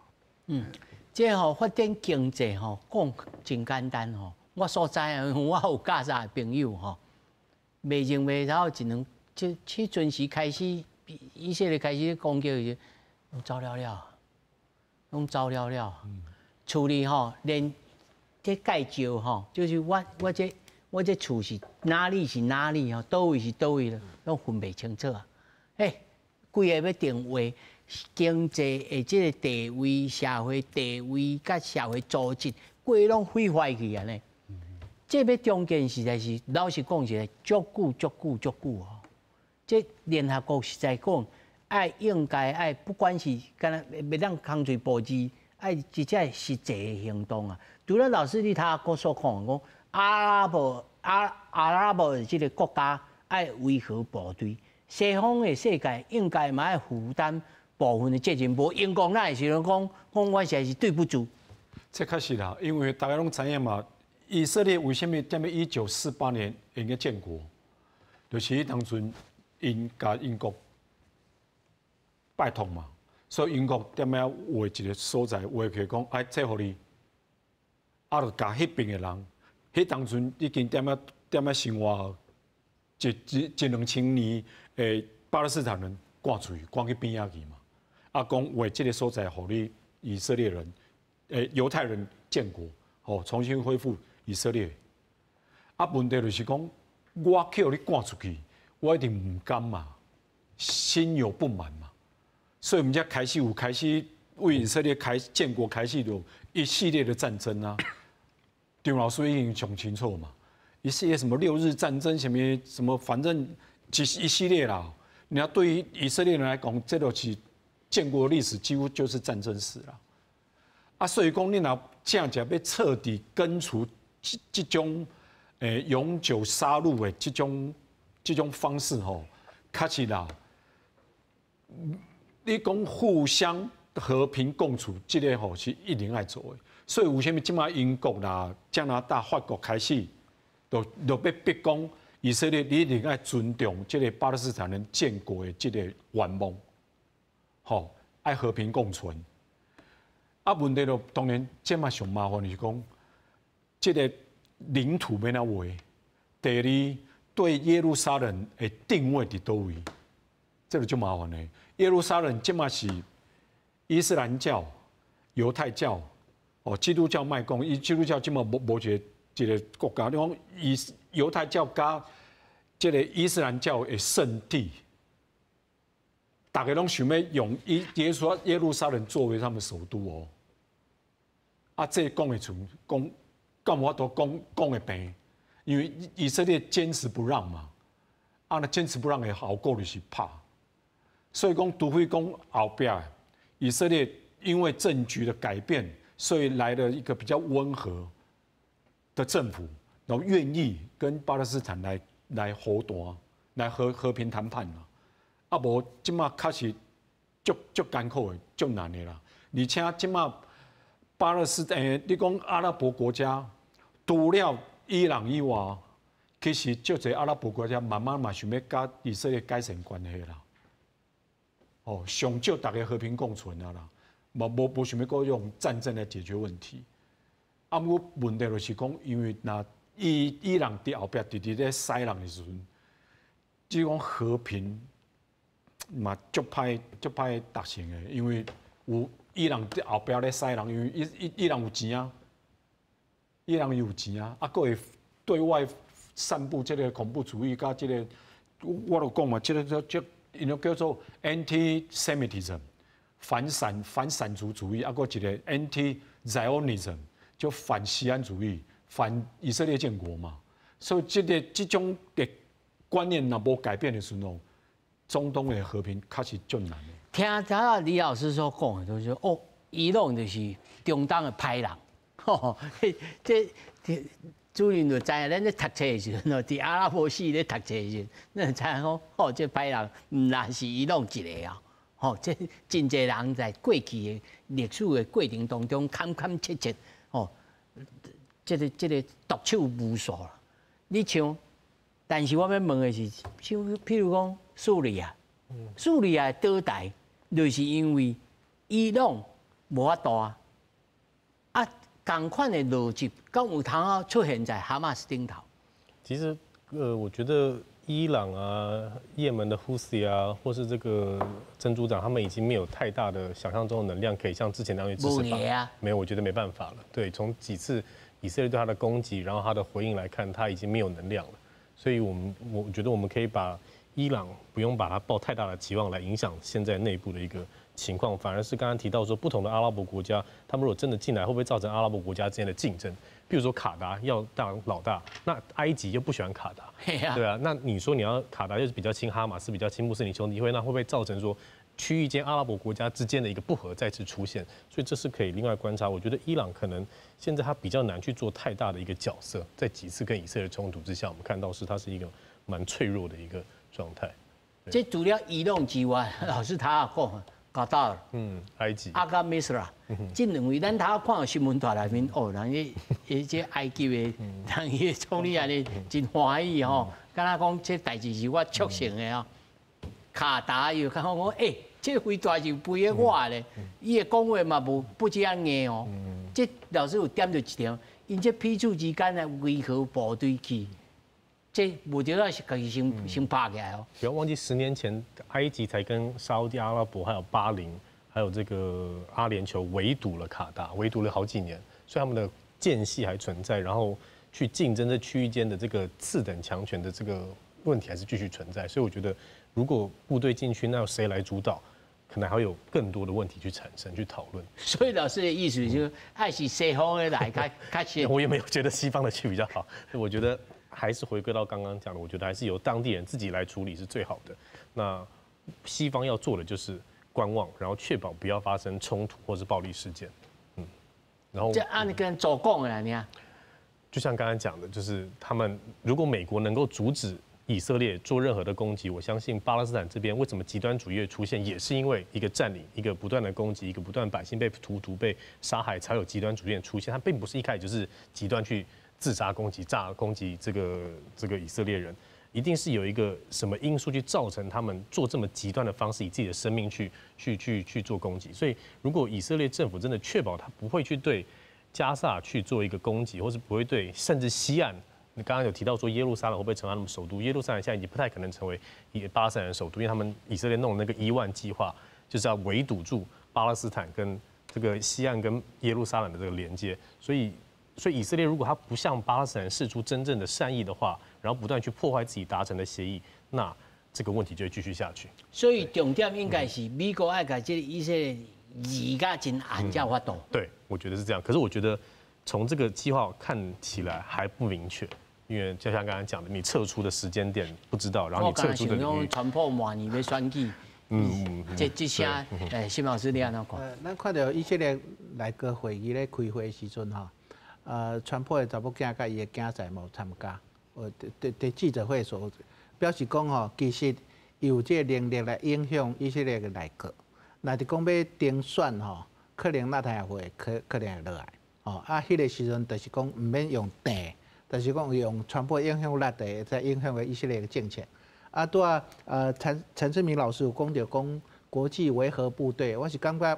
嗯，這吼發展經濟吼講真簡單吼，我所知啊，我有加沙的朋友吼，袂認為然後一兩，這彼陣時開始以色列開始攻擊時，攏走了了，攏走了了。厝裡吼連這蓋石吼，就是我我這我這厝是哪裡是哪裡吼，佗位是佗位了，攏分袂清楚啊。欸，規个欲定位。經濟的這个地位、社會地位、佮社會組織，規攏毀壞去啊呢。這欲重建實在是老實講，是足久、足久、足久吼。這聯合國實在講，愛應該愛，不管是敢若欲當空喙步字，愛一隻實際的行動啊。除了老師你頭閣所講講阿拉伯阿阿拉伯的這个國家愛維和部隊，西方的世界應該嘛愛負擔部分的責任，無英國那會時陣講講，我實在是對不住。這確實啦，因為大家攏知影嘛，以色列為啥物踮1948年會用建國？就是彼當陣𪜶共英國拜託嘛，所以英國踮遐劃一个所在，劃起講，哎，這予你，啊，就共彼邊的人，彼當陣已經踮遐踮遐生活一一一兩千年的巴勒斯坦人趕出去，趕去邊仔去嘛。啊，講劃這个所在，予你以色列人，欸，猶太人建國，吼，重新恢復以色列。啊，問題就是講，我予你趕出去，我一定毋甘嘛，心有不滿嘛，所以我們才開始有開始為以色列開建國開始有一系列的戰爭啊。張老師已經講清楚嘛，一系列什麼六日戰爭，什麼什麼，反正一一系列啦。你要對於以色列人來講，這都是建國歷史幾乎就是戰爭史啦。啊，所以講你若正正欲徹底根除這這種欸永久殺戮的這種這種方式吼，確實啦。你講互相和平共處，這个吼是一定愛做的。所以為啥物這擺英國啦、加拿大、法國開始都都欲逼講以色列，你一定愛尊重這个巴勒斯坦人建國的這个願望，吼，愛和平共存。啊，問題就當然這擺上麻煩就是講，這个领土欲按怎画？第二，对耶路撒冷的定位佇佗位？這个就麻煩的。耶路撒冷這馬是伊斯蘭教、猶太教、哦基督教莫講，伊基督教這馬無無一个一个國家。你講伊猶太教佮這个伊斯蘭教的聖地，逐家攏想欲用伊耶穌耶路撒冷作為他們首都哦。啊，這講會出講，敢有法度講講會平？因為以色列堅持不讓嘛，啊，若堅持不讓的後果就是拍。所以講，除非講後壁以色列因為政局的改變，所以來了一個比較溫和的政府，然後願意跟巴勒斯坦來來和談，來和平談判啦。啊，無這馬確實足足艱苦的，足難的啦。而且這馬巴勒斯坦，你講阿拉伯國家除了伊朗以外，其實足濟阿拉伯國家慢慢嘛想欲佮以色列改善關係啦。哦，上少逐家和平共存啊啦，無無無想欲閣用戰爭來解決問題。啊，毋過問題就是講，因為若伊伊朗佇後壁直直咧使人的時陣，這講和平嘛足歹足歹達成的，因為有伊朗佇後壁咧使人，因為伊伊伊朗有錢啊，伊朗有錢啊，啊，閣會對外散布這個恐怖主義，佮這個我就講嘛，這個這這。𪜶叫做 anti-Semitism，反閃反閃族主義，啊，閣一个 anti-Zionism，就反錫安主義、反以色列建國嘛。所以這个這種的觀念若無改變的時候，中東的和平確實足難的。聽頭李老師所講的，就是哦，伊朗就是中東的歹人，吼，這這主任就知影，咱咧讀冊的時陣，佇阿拉伯系咧讀冊的時陣，咱就知影講，吼，這歹人毋但是伊朗一个啊，吼，這真濟人在過去的歷史的過程當中，坎坎坷坷，吼，這个這个毒手無數啦。你像，但是我欲問的是，像譬如講敘利亞，敘利亞倒台，就是因為伊朗無法度啊，啊，仝款的邏輯，敢有通啊出現在哈馬斯頂頭？其實，我覺得伊朗啊、葉門的胡塞啊，或是這個真主黨，他們已經沒有太大的想象中的能量，可以像之前那樣去支持啊。沒有，我覺得沒辦法了。對，從幾次以色列對他的攻擊，然後他的回應來看，他已經沒有能量了。所以，我們我覺得我們可以把伊朗不用把它抱太大的期望來影響現在內部的一個情況，反而是剛剛提到說，不同的阿拉伯國家，他們如果真的進來，會不會造成阿拉伯國家之間的競爭？比如說卡達要當老大，那埃及又不喜歡卡達，對啊，那你說你要卡達就是比較親哈馬斯，比較親穆斯林兄弟會，那會不會造成說區域間阿拉伯國家之間的一個不和再次出現？所以這是可以另外觀察。我覺得伊朗可能現在他比較難去做太大的一個角色，在幾次跟以色列衝突之下，我們看到是它是一個蠻脆弱的一個狀態。這除了伊朗之外，老師他講。卡達爾，埃及，啊佮米斯拉，這兩位咱頭看新聞台內面，哦，人伊伊這埃及的人伊總理按呢真歡喜吼，敢若講這代誌是我促成的哦。卡達又感覺講，欸，這飛彈是飛予我咧，伊的講話嘛無不止按硬哦。這老師有點著一條，𪜶這彼此之間的維和部隊去。這無著啊，是家己先先拍起來哦。不要忘記，10年前埃及才跟沙烏地阿拉伯、還有巴林、還有這個阿聯酋圍堵了卡達，圍堵了好幾年，所以他們的間隙還存在，然後去競爭這區域間的這個次等強權的這個問題還是繼續存在。所以我覺得，如果部隊進去，那由誰來主導？可能還會有更多的問題去產生、去討論。所以老師的意思就是，愛是西方的來較較先。我也沒有覺得西方的去比較好，我覺得。還是回歸到剛剛講的，我覺得還是由當地人自己來處理是最好的。那西方要做的就是觀望，然後確保不要發生衝突或是暴力事件。嗯，然後這按呢跟做講的呢？就像剛才講的，就是他們如果美國能夠阻止以色列做任何的攻擊，我相信巴勒斯坦這邊為什麼極端主義會出現，也是因為一個佔領、一個不斷的攻擊、一個不斷百姓被荼毒、被殺害，才有極端主義出現。它並不是一開始就是極端去自殺攻擊、炸攻擊這個以色列人，一定是有一個什麼因素去造成他們做這麼極端的方式，以自己的生命去去去去做攻擊。所以，如果以色列政府真的確保他不會去對加薩去做一個攻擊，或是不會對甚至西岸。你剛剛有提到說耶路撒冷會不會成為他們首都？耶路撒冷現在已經不太可能成為巴勒斯坦的首都，因為他們以色列弄的那個一萬計劃，就是要圍堵住巴勒斯坦跟這個西岸跟耶路撒冷的這個連接。所以以色列如果他不向巴勒斯坦釋出真正的善意的話，然後不斷去破壞自己達成的協議，那這個問題就會繼續下去。所以重點應該是美國愛共這個以色列議甲真硬才有法度。對，我覺得是這樣。可是我覺得從這個計劃看起來還不明確。因為就像剛才講的，你撤出的時間點不知道，然後你撤出的領域。川普明年欲選舉，這聲，沈老師你按怎看？咱看著以色列內閣會議咧開會時陣吼，川普的查某囝佮伊的囝婿無參加，佇記者會所表示講吼，其實伊有這個能力來影響以色列的內閣。若是講欲重選吼，可能納坦雅胡可能會落來，吼啊，彼個時陣就是講毋免用碇。就是講用川普影響力的，在影響個以色列的政策。啊，拄仔陳志明老師有講著講國際維和部隊，我是感覺，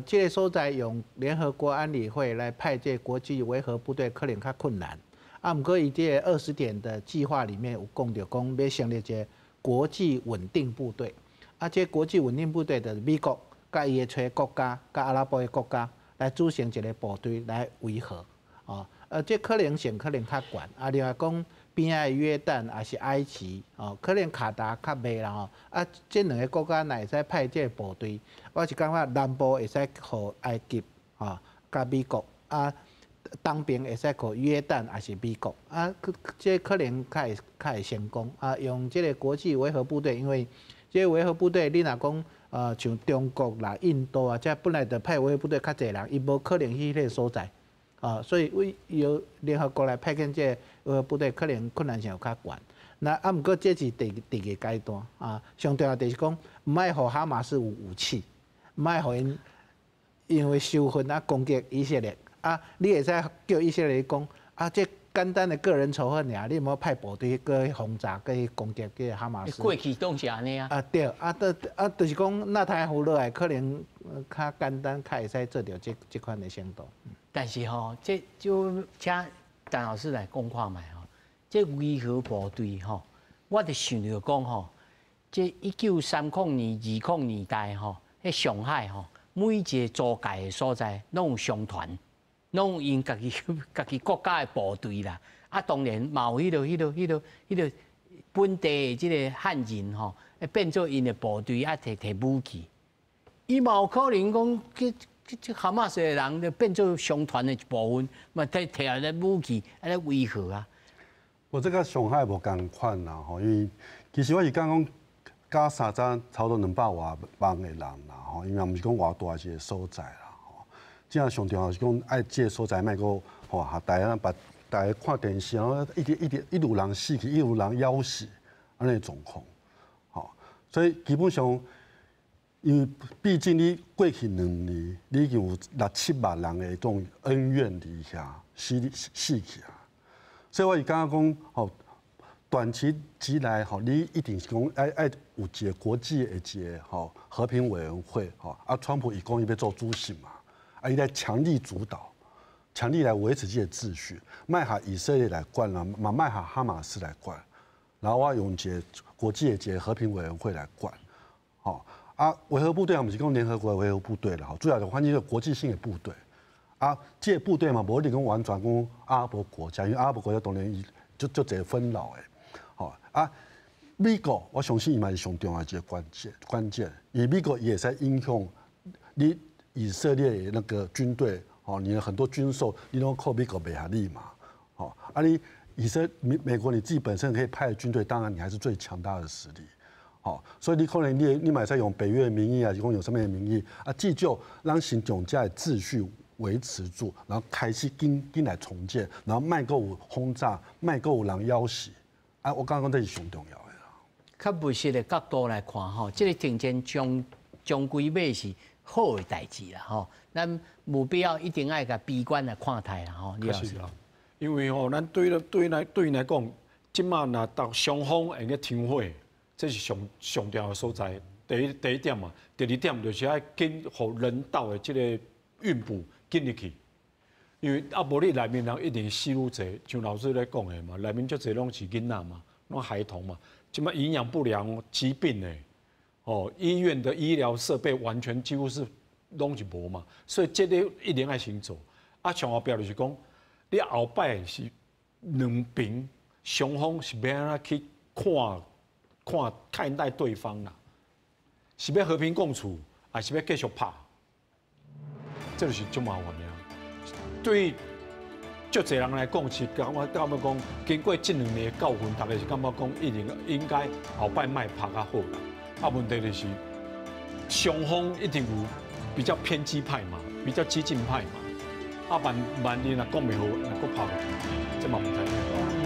這個所在用聯合國安理會來派這個國際維和部隊可能較困難。啊，毋過伊這個20點的計劃裡面有講著講欲成立一個國際穩定部隊。啊，這個國際穩定部隊就是美國佮伊的揣國家、佮阿拉伯的國家來組成一個部隊來維和。哦，這可能性可能較懸。啊，另外講邊仔的約旦抑是埃及，哦，可能卡達較袂啦吼。啊，這兩个國家若會使派這個部隊，我是感覺南部會使予埃及，吼，佮美國，啊，東邊會使予約旦抑是美國，啊，這可能較會成功。啊，用這個國際維和部隊，因為這個維和部隊，你若講像中國啦、印度啊，這本來就派維和部隊較濟人，伊無可能去彼個所在。啊，所以為由聯合國來派遣這個部隊，可能困難性有較懸。那啊，毋過這是第二個階段啊，上重要就是講，毋愛予哈馬斯有武器，毋愛予𪜶因為仇恨啊攻擊以色列。啊，你會使叫以色列講啊，這簡單的個人仇恨爾，你毋好派部隊去轟炸、去攻擊這個哈馬斯。過去攏是按呢啊。啊對，啊，都啊，就是講納坦雅胡落來，可能較簡單，較會使做著這款的程度。但是吼，這就請陳老師來講看覓吼，這維和部隊吼，我就想著講吼，這1930年、20年代吼，彼上海吼，每一個租界的所在，攏有商團，攏有𪜶家己國家的部隊啦。啊，當然嘛有彼個本地的這個漢人吼，變做𪜶的部隊啊，提提武器。伊嘛有可能講去。這哈馬斯的人就變做商團的一部分，嘛提提來武器來維和啊。我這個上海無仝款啦吼，因為其實我是感覺講加沙才差不多200外萬的人啦吼，因為毋是講偌大一個所在啦吼。這上重要是講愛這個所在莫閣吼，大家把大家看電視，然後一直一直一路人死去，一路人枵死，按呢狀況，吼，所以基本上。因為畢竟你過去2年，你已經有六七萬人的這種恩怨佇遐死去啊，所以我是感覺講，吼，短期之內吼，你一定是講愛有一個國際的一個吼和平委員會吼，啊，川普伊講伊欲做主席嘛，啊，伊來強力主導，強力來維持這個秩序，莫予以色列來管啦，嘛莫予哈馬斯來管，然後我用一個國際的一個和平委員會來管，吼。啊，維和部隊啊，毋是講聯合國的維和部隊啦，吼，主要就反正是國際性的部隊。啊，這個部隊嘛，無一定講完全講阿拉伯國家，因為阿拉伯國家當然伊足足濟紛擾的，吼啊，美國我相信伊嘛是上重要的一個關鍵，因為美國伊會使影響你以色列的那個軍隊，吼，你的很多軍售，你攏靠美國賣予你嘛，吼，啊你以色美美國你自己本身可以派的軍隊，當然你還是最強大的實力。吼，所以你可能你嘛會使用北約的名義啊，是講用啥物的名義啊，至少讓先將這個秩序維持住，然後開始緊緊來重建，然後莫閣有轟炸，莫閣有人枵死，啊，我感覺這是上重要的啦。較務實的角度來看，吼，這個停戰終歸尾是好的代誌啦，吼，咱無必要一定愛共悲觀來看待啦，吼。確實啦，因為吼，咱對來講，這馬若到雙方會用停火。這是上上重要的所在。第一點嘛，第二點就是愛緊予人道的這個運補緊入去。因為啊，無你內面人一定死愈濟，像老師咧講的嘛，內面足濟攏是囡仔嘛，攏孩童嘛，這馬營養不良、疾病的，哦，醫院的醫療設備完全幾乎是攏是無嘛，所以這個一定愛先做。啊，上後壁就是講，你後擺是兩邊雙方是欲按怎去看看看待對方啦，是欲和平共處，還是欲繼續拍？這就是足麻煩的。對足濟人來講是感覺感覺講，經過這兩年的教訓，大家是感覺講一定應該後擺莫拍較好啦。啊，問題就是雙方一定有比較偏激派嘛，比較激進派嘛。啊，萬萬一若講袂好，若閣拍落去，這嘛毋知影。